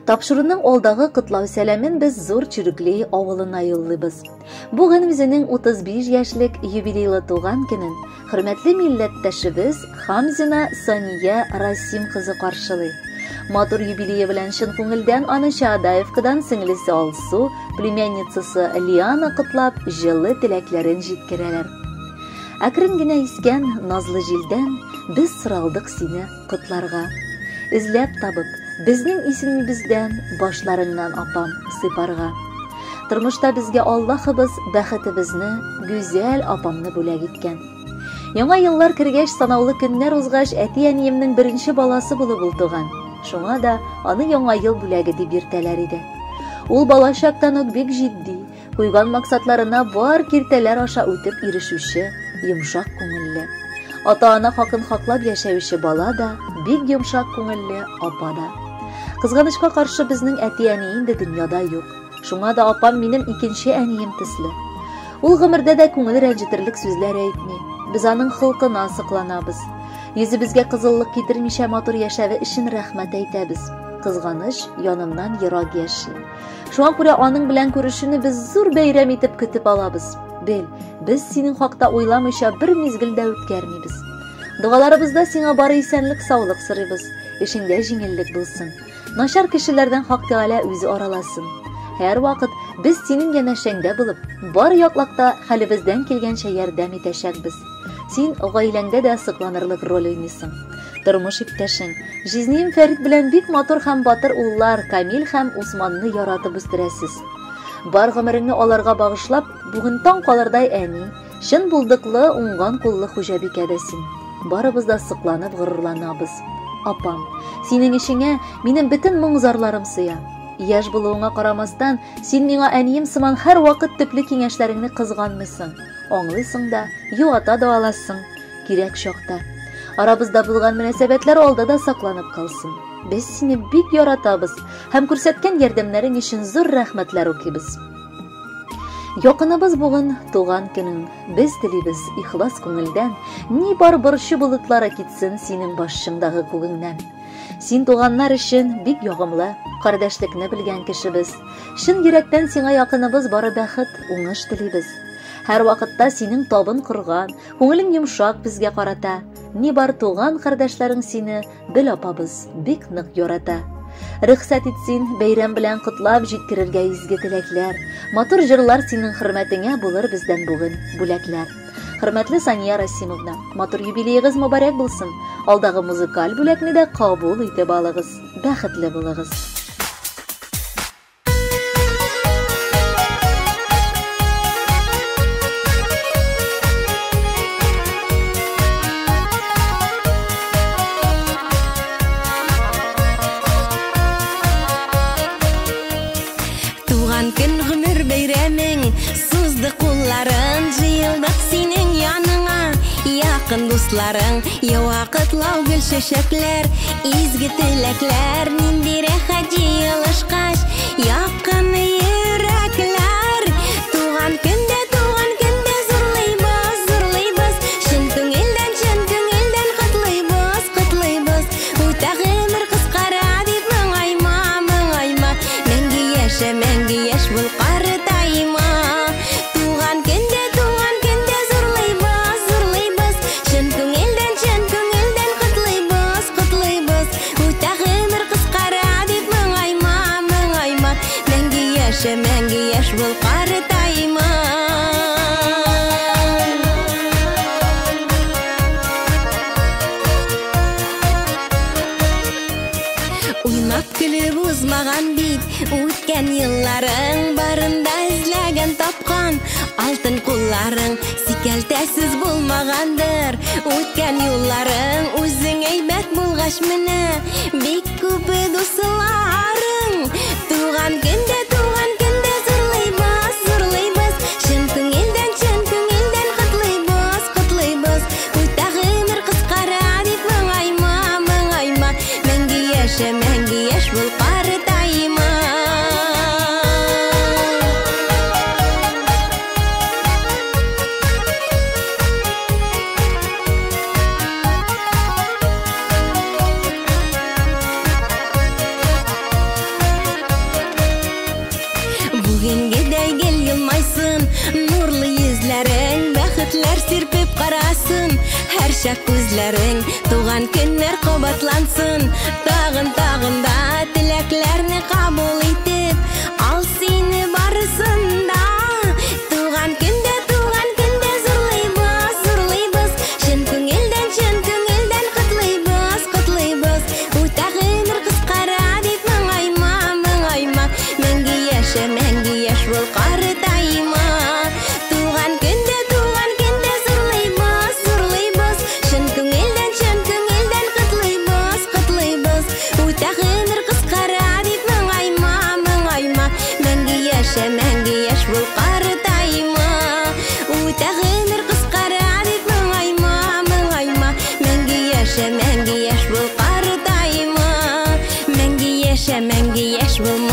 Тапшыруның алдагы котлау сәламен без Зур Чүрүкле авылына юллыйбыз. Бүген үзенең 35 яшьлек юбилейлы туган көнен хөрмәтле милләттәшебез Хамзина Сания Расим кызы каршылый. Матур юбилее белән чын күңелдән аны Чаадаевкадан сеңлесе Алсу, племянницасы Лиана котлап, җылы теләкләрен җиткерәләр. Әкрен генә искән назлы җилдән без соралдык сине котларга. Эзләп табып, безнең исемебездән башларыңнан апам сыйпарга. Тормышта безгә Аллаһыбыз бәхетебезне, гүзәл апамны бүләк иткән. Яңа еллар кергәч, санаулы көннәр узгач, әти-әниемнең беренче баласы булып ул туган. Шуңа да аны яңа ел бүләге дип йөртәләр иде. Ул балачактан ук бик җитди, Куйган максатларына бар киртәләр аша үтеп ирешүче, йомшак күңелле. Ата-ана хакын хаклап яшәүче бала да, бик йомшак күңелле апа да. Кызганычка каршы безнең әти-әни инде дөньяда юк. Шуңа да апам минем икенче әнием төсле. Ул гомердә дә күңел рәнҗетерлек сүзләр әйтми. Без аның холкына сокланабыз. Йөзебезгә кызыллык китермичә матур яшәве өчен рәхмәт әйтәбез. Кызганыч, янымнан ерак яши. Шуңа күрә аның белән күрешүне без зур бәйрәм итеп көтеп алабыз. Бел, без синең хакта уйламыйча бер мизгел дә үткәрмибез. Догаларыбызда сиңа бары исәнлек-саулык сорыйбыз. Эшеңдә җиңеллек булсын. Начар кешеләрдән Хак Тәгалә үзе араласын. Һәрвакыт без синең янәшәңдә булып, бар яклакта хәлебездән килгәнчә ярдәм итәчәкбез. Син гаиләңдә дә сокланырлык роль уйныйсың. Тормыш иптәшең, җизнием Фәрит белән бик матур һәм батыр уллар Камил һәм Усманны яратып үстерәсез. Бар гомереңне аларга багышлап, бүген таң калырдай әни, чын булдыклы, уңган куллы хуҗабикә дә син. Барыбыз да сокланып горурланабыз. Апам, синең эчеңә минем бөтен моң-зарларым сыя. Яшь булуыңа карамастан, син миңа әнием сыман һәрвакыт төпле киңәшләреңне кызганмыйсың. Аңлыйсың да, юата да аласың. Кирәк чакта. Арабызда булган мөнәсәбәтләр алда да сакланып калсын. Без сине бик яратабыз һәм күрсәткән ярдәмнәрең өчен зур рәхмәтләр укыйбыз. Якыныбыз бүген туган көнең. Без телибез ихлас күңелдән, ни бар борчу болытлары китсен синең башчыңдагы күгеңнән. Син туганнар өчен бик ягымлы, кардәшлекне белгән кешебез. Чын йөрәктән сиңа якыныбыз бары бәхет, уңыш телибез. Һәрвакытта синең табын корган, күңелең йомшак безгә карата. Ни бар туган кардәшләрең сине, бел апабыз, бик нык ярата. Рөхсәт ит син, бәйрәм белән котлап җиткерергә изге теләкләр. Матур җырлар синең хөрмәтеңә булыр бездән бүген бүләкләр. Хөрмәтле Сания Расимовна, матур юбилеегыз мөбарәк булсын. Алдагы музыкаль бүләкне дә кабул итеп алыгыз. Бәхетле булыгыз. Туган көн гомер бәйрәмең Сузды кулларын җыелдык синең яныңа Якын дусларың ява котлау гөл чәчәкләр Изге теләкләр нинди рәхәт җыелышкач Якын йөрәкләр Туган көндә туган көндә зурлыйбыз зурлыйбыз Чын күңелдән чын күңелдән котлыйбыз котлыйбыз Үтә гомер кыскара дип моңайма моңайма Мәңге яшә мәңге яшь бул картайма Туган көндә туган көндә зурлыйбыз зурлыйбыз Чын күңелдән чын күңелдән котлыйбыз котлыйбыз Үтә гомер кыскара дип моңайма моңайма Мәңге яшә мәңге яшь бул картайма Уйнап көлеп узмаган бит үткән елларың барында эзләгән тапкан алтын кулларың сикәлтәсез булмагандыр үткән юлларың үзең әйбәт булгач менә бик күп дусларың туган көндә туган көндә зурлыйбыз зурлыйбыз чын күңелдән чын күңелдән котлыйбыз котлыйбыз үтә гомер кыскара дип моңайма моңайма мәңге яшә мәңге яшь бул картайма Рәхмәтләр сирпеп карасын һәрчак күзләрең, туган көннәр кабатлансын. Тагын, тагын да теләкләрне кабул итеп, ал сине барысын да. Туган көндә, туган көндә зурлыйбыз, зурлыйбыз. Чын күңелдән, чын күңелдән котлыйбыз, котлыйбыз. Үтә гомер кыскара дип моңайма, моңайма. Мәңге яшә, мәңге яшь бул, картайма. Туган көндә, туган көндә зурлыйбыз, зурлыйбыз. Чын күңелдән, чын күңелдән котлыйбыз, котлыйбыз. Үтә гомер кыскара дип моңайма, моңайма. Мәңге яшә, мәңге яшь бул, картайма. Үтә гомер кыскара дип моңайма, моңайма. Мәңге яшә, мәңге яшь бул, картайма. Мәңге яшә, мәңге яшь бул.